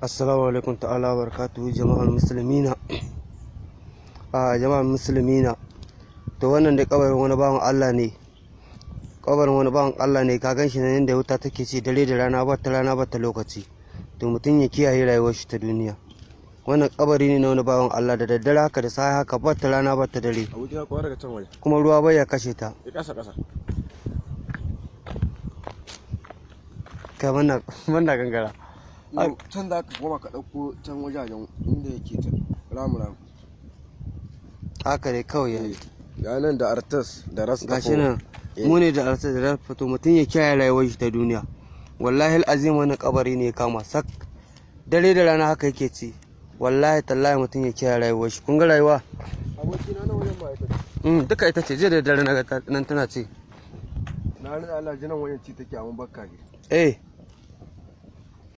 Assalamu alaikum ta'ala wa barakatuhu jama'ar musulmina. A jama'ar musulmina. To wannan dai kabarin wani bawan Allah ne. Kabarin wani bawan Allah ne, ka ganshi nan yanda wuta take ci dare da rana, ba ta rana ba ta lokaci. To mutum ya kiyaye rayuwar shi ta duniya. Wannan kabari ne na wani bawan Allah, da daddare haka da safe haka, ba ta rana ba ta dare. Abokina, kowa daga can waje. Kuma ruwa bai ya kashe ta. Ya kasa kasa. Kai manna gangara. Can za ka koma ka ɗauko can wajajen inda yake can ramu ramu. Haka dai kawai yayi. Ga nan da artas da rasta. Gashi nan mu ne da arsa da rafa. To mutum ya kiyaye rayuwar shi ta duniya. Wallahi azim, wannan kabari ne ya kama sak, dare da rana haka yake ci. Wallahi tallahi, mutum ya kiyaye rayuwar shi. Kun ga rayuwa. Abokina, na wajen ma'aikata. Duka ita ce. Jiya da dare na ga nan tana ci. Na rina Allah, jinan wajen ci take, amma bakka ne. Eh.